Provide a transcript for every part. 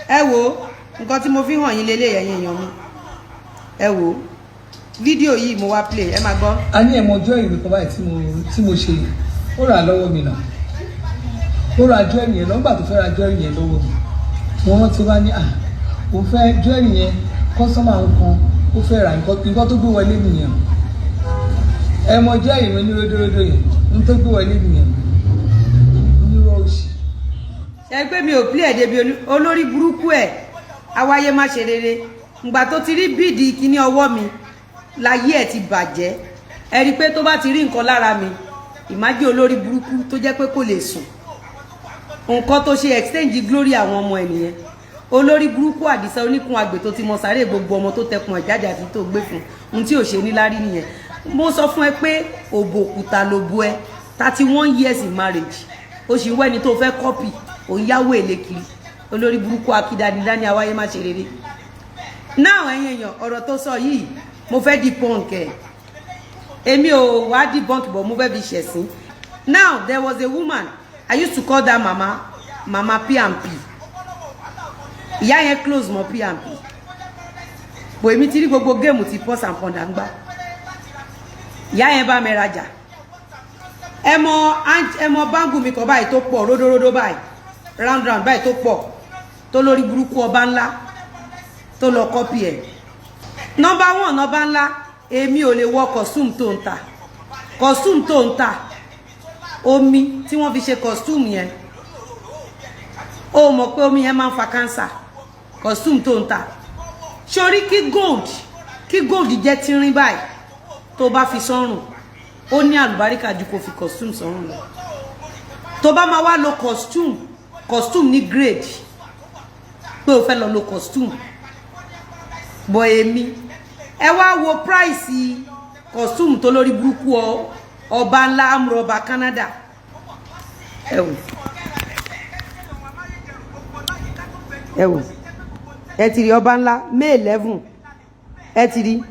Ẹ wo nǹkan tí mo fi hàn yín lélẹ̀, ẹ̀yin èèyàn mi. Ẹ wo fídíò yìí, mo wá play, ẹ máa gbọ́. A ní ẹ̀mọ ọjọ́ ìwé kan báyìí tí mo ṣe, ó rà lọ́wọ́ mi náà. Ó ra jewelry yẹn lọ́gbà tó fẹ́ ra jewelry yẹn lọ́wọ́ mi, mo rántí wá ní à òun fẹ́ jewelry yẹn, customer òun kan ó fẹ́ ra nǹkan tó gbé wọlé nìyẹn. Ẹ̀mọ jewelry mi ní ródóródó yẹn, n tó gbé wọlé nìyẹn, onírọ̀ òṣì. Ṣe pé mi ò play ẹ̀ débi olórí burúkú ẹ̀ awáyé má ṣe rere. Ngbà tó ti rí bead kíní ọwọ́ mi, láyé ẹ̀ ti bàjẹ́. Ẹ rí i pé tó bá ti rí nǹkan lára mi, ìmájí olórí burúkú tó jẹ́ pé kò lè sùn, nǹkan tó ṣe exchange glory àwọn ọmọ ẹ̀ nìyẹn. Olórí burúkú Àdìsá oníkun àgbè tó ti mọ sáré gbogbo ọmọ tó tẹkùn ẹ̀ jáde àti tó gbé fún un tí ò ṣe níláárí nìyẹn. Mo sọ fún ẹ pé òbò òkúta ló bu ẹ. 31 years in marriage, ó sì ń wẹ́ni tó fẹ́ copy, òun yáwó èlé kiri. Olórí burúkú akídanidání awáyé má ṣe rere náà. Ẹ̀yin èèyàn, ọ̀rọ̀ tó sọ yìí, mo fẹ́ debunk ẹ̀. Èmi ò wá debunk bọ̀, mo fẹ́ fi ṣẹ̀sín. Now, there was a woman I used to call that mama, Mama P&P. Ìyá yẹn close mọ́ P&P bò. Èmi ti rí gbogbo game tí Pause and Ponder ń gbá. Ìyá yẹn bá mi rajà. Ẹ mọ bangle mi kan báyìí tó pọ̀ ródóródó báyìí, round round báyìí, tó pọ̀, tó lórí burúkú ọba ńlá tó lọ copy ẹ̀. Number one, ọba ńlá, èmi ò lè wọ costume tó ń tà. Costume tó ń tà, omi tí wọ́n fi ṣe costume yẹn, ó mọ̀ pé omi yẹn máa ń fa cancer. Costume tó ń tà sórí, kí gold jẹ́ tínrín báyìí tó bá fi sọ́rùn, ó ní àlùbáríkà ju kó fi costume sọ́rùn lọ. Tó bá máa wá lo costume, costume ní grade pé o fẹ́ lọ lo costume bọ̀. Èmi, ẹ wá wo price costume tó lórí burúkú ọba ńlá amúrọ̀bà Canada. Ẹ wò, ẹ wò, ẹ ti rí ọba ńlá, May 11. Ẹ ti rí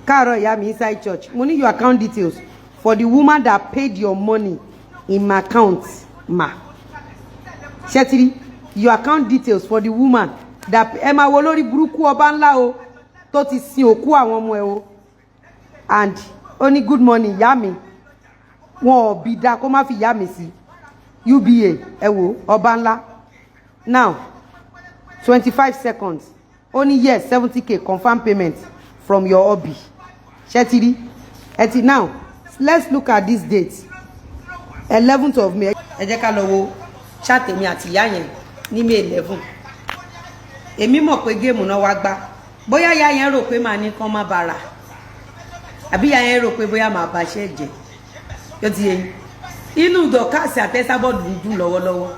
káàárọ̀ ìyá mi inside church. Mo ní your account details for the woman that paid your money in my account ma. Ṣé ti rí your account details for the woman that? Ẹ máa wo lórí burúkú ọba ńlá o, tó ti sin òkú àwọn ọmọ ẹ o. And ó ní good morning ìyá mi. Wọn ò bí da kó má fi ìyá mi sí UBA. Ẹ wo ọba ńlá now, 25 seconds, ó ní yes, 70K confirm payment from your hobby. Ṣé ti rí ẹ ti? Now let's look at this date, 11th of May. Ẹ jẹ́ ká lọ wo chat èmi àti ìyá yẹn ní May 11. Èmi mọ̀ pé game náà wá gbá. Bóyá ìyá yẹn rò pé màá ní kán má bàrà, àbí ìyá yẹn rò pé bóyá màá bàṣẹ́ jẹ́. Yóò ti yẹ yín, inú Dorcas àtẹ́sábọ̀dù ń dùn lọ́wọ́lọ́wọ́.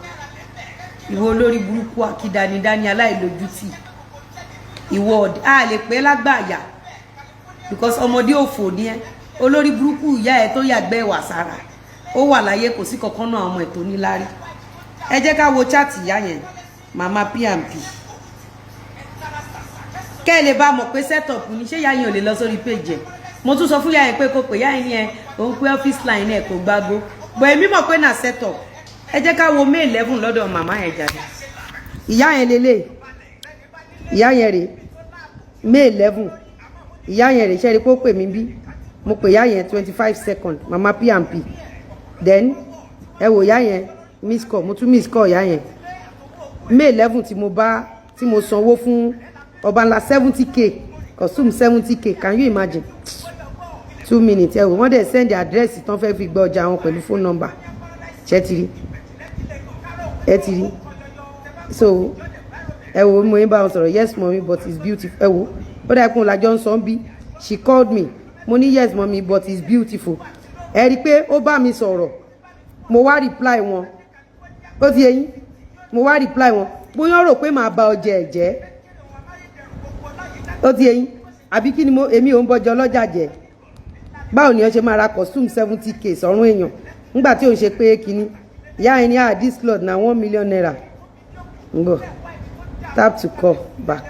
Ìwọ olórí burúkú akídanidání aláìlójútì, ìwọ a lè pé lágbàáyà because ọmọdé òfò ni ẹ. Olórí burúkú ìyá ẹ tó yàgbẹ́ ìwà sára, ó wà láyé, kò sí kankan náà ọmọ ẹ̀ tó níláárí. Ẹ jẹ́ ká wo chat ìyá yẹn, Mama P&P, kẹ́ ẹ lè bá mọ̀ pé set up ní. Ṣé ìyá yẹn ò lè lọ sórí page ẹ̀? Mo tún sọ fún ìyá yẹn pé kó pè ìyá yẹn ní ẹ òun pé office line ẹ kò gbágbó bọ̀. Èmi mọ̀ pé na set up. Ẹ jẹ́ ká wo May 11 lọ́dọ̀ màmá yẹn jáde. Ìyá yẹn lélẹ̀, ìyá yẹn rèé, May 11. Ìyá yẹn rèé. Ṣe é rí pé ó pè mí bí mo pè ìyá yẹn? 25 second, Mama P&P. Then ẹ wò ìyá yẹn, miss call, mo tún miss call ìyá yẹn. May 11 tí mo bá tí mo sanwó fún ọba ńlá 70K, costume 70K, can you imagine? 2 minutes. Ẹ wò, wọ́n dẹ̀ send address tán fẹ́ fi gba ọjà wọn pẹ̀lú phone number. Ṣé ti rí? Ẹ ti rí. So ẹ wò, mo yín bá wọn sọ̀rọ̀: "Yes mommy, but it's beautiful." Ẹ wò, ó dà kún làjọ ń sọ ń bí. She called me, mo ní yes mommy, but it's beautiful. Ẹ rí i pé ó bá mi sọ̀rọ̀, mo wá reply wọn. Ó ti yé yín, mo wá reply wọn. Bóyá rò pé màá ba ọjà ẹ̀ jẹ́. Ó ti yé yín àbí? Kí ni mo, èmi ò ń bọjọ ọlọ́jà jẹ́. Báwo ni wọ́n ṣe máa ra costume 70K sọ́run èèyàn nígbà tí òun ṣe pé kínní? Ìyá yẹn ní ah, this cloth na ₦1 million. Ń bọ̀, tap to call back,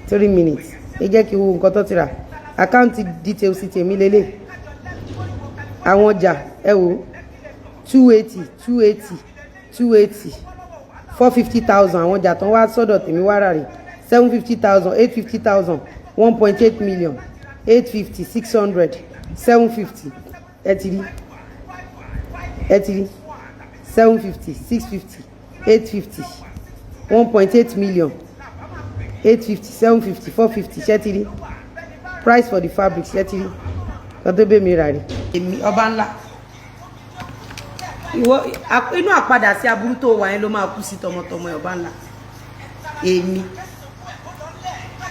3 minutes. Ẹ jẹ́ kí n wo nǹkan tó ti rà. Account details tèmi lélẹ̀. Àwọn ọjà, ẹ wò, 280, 280, 280, 450,000. Àwọn ọjà tán wá sọ́dọ̀ tèmi wá rà rè: 750,000, 850,000, 1.8 million, 850, 600, 750. Ẹ ti rí, ẹ ti rí: 750, 650, 850, 1.8 million, 850, 750, 450. Ṣé ti rí price for the fabric? Ṣé ti rí kan tó bẹ́ mi rà rí? Èmi ọba ńlá, ìwọ inú àpadà sí aburú tó wà yẹn ló máa kú sí tọmọtọmọ ẹ. Ọba ńlá, èmi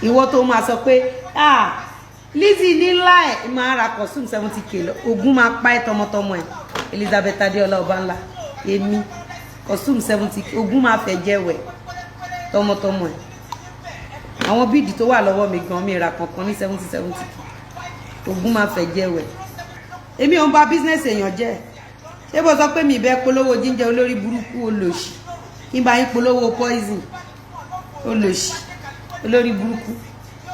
ìwọ tó máa sọ pé, "Ah, Lizzy ní ńlá ẹ máa ra costume 70K lọ." Ogun máa pa ẹ tọmọtọmọ ẹ. Elizabeth Adéọlá, ọba ńlá, èmi costume 70K, ogun máa fẹ́ jẹ́wẹ̀ tọmọtọmọ ẹ. Àwọn bead tó wà lọ́wọ́ mi gan, mi ra kankan ní 70 70K. Ogun máa fẹ́ jẹ́wẹ̀. Èmi ò ń ba business èèyàn jẹ́. Ṣé bó sọ pé mi ìbẹ́ polówó jíjẹ? Olórí burúkú, olòṣì, kí n bá yín polówó poison? Olòṣì, olórí burúkú.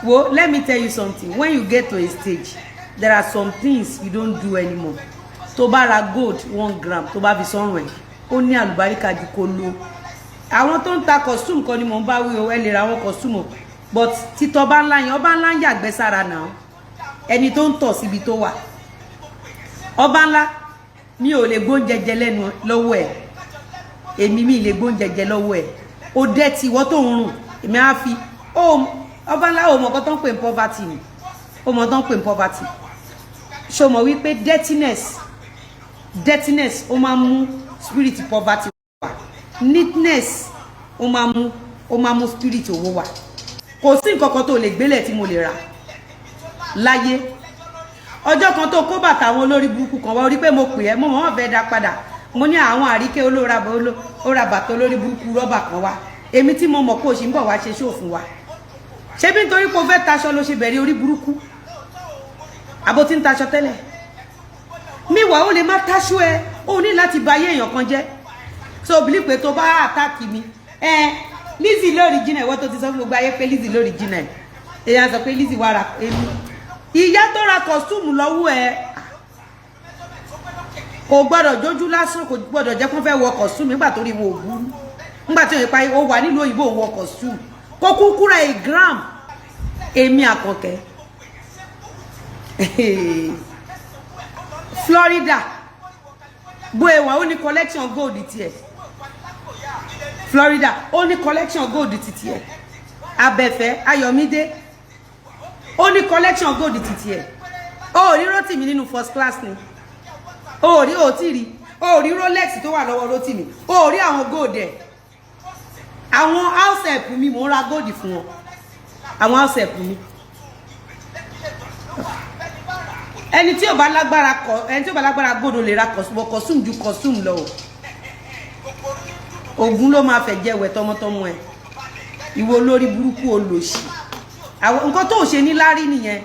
Wo, let me tell you something. When you get to a stage, there are some things you don't do anymore. Tó bá ra gold 1 gram, tó bá fi sọ́rùn ẹ̀, ó ní àlùbáríkà ju kó lo àwọn tó ń ta costume kan ni mò ń bá wí o. Ẹ lè ra àwọn costume o, but títọ́ ọba ńlá yẹn, ọba ńlá ń yàgbẹ́ sára náà, ẹni tó ń tọ̀ síbi tó wà. Ọba ńlá, mi ò lè gbóúnjẹ jẹ lẹ́nu lọ́wọ́ ẹ̀. Èmi mi lè gbóúnjẹ jẹ lọ́wọ́ ẹ̀. Ó dẹ́tí, ìwọ tó ń rùn. Èmi á fi ó ọba ńlá. Ò mọ̀ kọ́ tó ń pè ní poverty ni? Ó mọ̀ tó ń pè ní poverty? Ṣó mọ̀ wípé dirtiness, ó máa ń mú spirit poverty wá? Neatness, ó máa mú spirit owó wá. Kò sí nǹkan kan tó lè gbélẹ̀ tí mo lè rà láyé. Ọjọ́ kan tó kó bàtà àwọn olórí burúkú kan wá, orí pé mo pè ẹ́, mo mọ̀ wọ́n fẹ́ dá padà. Mo ní àwọn àríkẹ́ olóra, ó ra bàtà olórí burúkú rọ́bà kan wá. Èmi tí mo mọ̀ pé o ṣì ń bọ̀ wá ṣe ṣó fún wa. Ṣé bí nítorí pé o fẹ́ taṣọ ló ṣe bẹ̀rẹ̀ orí burúkú? Àbó tí ń taṣọ tẹ́lẹ̀ míwàá, ó lè má taṣọ ẹ. Ó ní láti ba ayé èèyàn kan jẹ́. So believe pé tó bá attack mi ẹ, Lizzy lórí jìnnà. Ìwọ tó ti sọ fún gbogbo ayé pé Lizzy lórí jìnnà ẹ, èèyàn sọ pé Lizzy wà ra. Èmi ìyá tó ra costume lọ́wọ́ ẹ kò gbọ́dọ̀ jójú lásán, kò gbọ́dọ̀ jẹ́ kó fẹ́ wọ costume nígbà tó rí wọn ò burú, nígbà tí òye pa ó wà nílùú òyìnbó wọ costume, kó kúkú ra a gram. Èmi Àkànkẹ́, Florida bó ewà, ó ní collection gold tiẹ̀. Florida, ó ní collection gold ti tiẹ̀. Abẹ́fẹ́ Ayọ̀mídé, ó ní collection gold ti tiẹ̀. Ó rí Rótìmí nínú first class ni? Ó rí, ó tí rí, ó rí Rolex tó wà lọ́wọ́ Rótìmí? Ó rí àwọn gold ẹ̀? Àwọn house help mi, mò ń ra gold fún wọn. Àwọn house help mi, ẹni tí ò bá lágbára kọ, ẹni tí ò bá lágbára gold, ò lè ra costume ju costume lọ o. Ògún ló máa fẹ́ jẹ́wẹ̀ tọmọtọmọ ẹ. Ìwọ olórí burúkú, olòṣì, àwọn nǹkan tó ṣe ní lárí nìyẹn.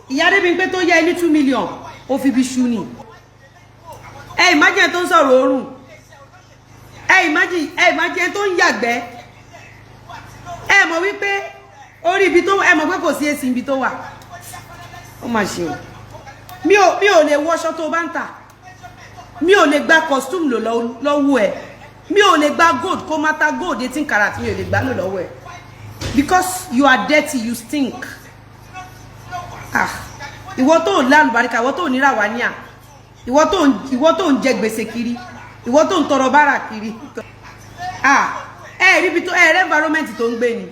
Ìyá Adébímpé tó yá ẹ ní 2 million, ó fi bí ṣú ni. Ẹ imagine tó ń sọ̀rọ̀ oorun. Ẹ imagine, ẹ imagine tó ń yàgbẹ́. Ẹ mọ̀ wípé orí ibi tó, ẹ mọ̀ pé kò sí èsì ibi tó wà. Ó mà ṣe o. Mi ò lè wọṣọ tó bá ń tà. Mi ò lè gba costume lò lọ́wọ́ ẹ. Mi ò lè gba gold kó má ta gold 18 karat. Mi ò lè gbà lò lọ́wọ́ ẹ because you are dirty, you stink. Ah, ìwọ tó ń lálùbáríkà, ìwọ tó ń nírà wá níà, ìwọ tó ń jẹ gbèsè kiri, ìwọ tó ń tọrọ bárà kiri. Ah, ẹ rí ibi tó ẹ rí environment tó ń gbé ni.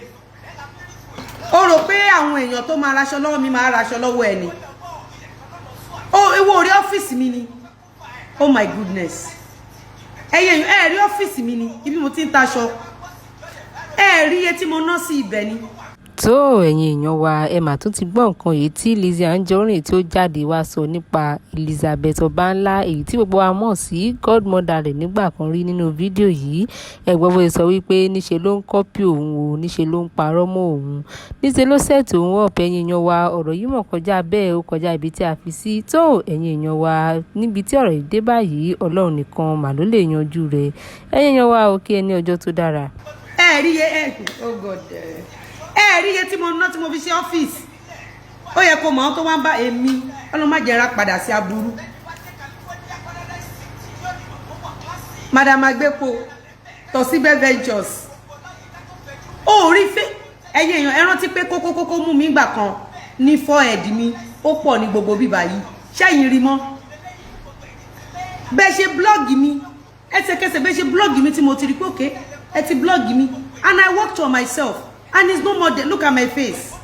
Ó rò pé àwọn èèyàn tó máa raṣọ lọ́wọ́ mi máa raṣọ lọ́wọ́ ẹ ni? Ó ewo orí ọ́fíìsì mi ni. Oh my goodness, ẹyẹ ẹ rí ọ́fíìsì mi ni, ibi mo ti ń taṣọ. Ẹ rí iye tí mo ná sí ibẹ̀ ni. Tó ẹ̀yin èèyàn wa, ẹ mà tún ti gbọ́ nǹkan yìí tí Lizzy Anjorin tí ó jáde wá sọ nípa Elizabeth Ọbanla, èyí tí gbogbo wa mọ̀ sí godmother rẹ̀ nígbà kan rí. Nínú fídíò yìí, ẹ gbọ́ bó ṣe sọ wípé níṣe ló ń copy òun o, níṣe ló ń parọ́ mọ́ òun, níṣe ló set òun up. Ẹ̀yin èèyàn wa, ọ̀rọ̀ yìí mọ̀ kọjá bẹ́ẹ̀, ó kọjá ibi tí a fi sí. Tó ẹ̀yin èèyàn wa, níbi tí ọ̀rọ̀ yìí dé báyìí, Ọlọ́run nìkan mà ló lè yanjú rẹ̀. Ẹ̀yin èèyàn wa, ó kí ẹ ní ọjọ́ tó dára. Ẹ rí iye ẹ, oh God, ẹ rí iye tí mo ná tí mo fi ṣe ọ́fíìsì. Ó yẹ kó mọ̀ ọ́n tó wá ń bá èmi. Ọlọ́run má jẹ́ ra padà sí aburú. Madam Agbépo Tọ́síbẹ̀ Ventures. Ẹ̀yin èèyàn, ẹ rántí pé kókó kókó mú mi gbà kan ní forehead mi, ó pọ̀ ní gbogbo bíbá yìí. Ṣẹ́yìn rí mọ́ bẹ́ẹ̀ ṣe blog mi ẹsẹ̀kẹsẹ̀, bẹ́ẹ̀ ṣe blog mi tí mo ti rí pé okay, ẹ ti blog mi, and I worked on myself and it's no more there. Look at my face.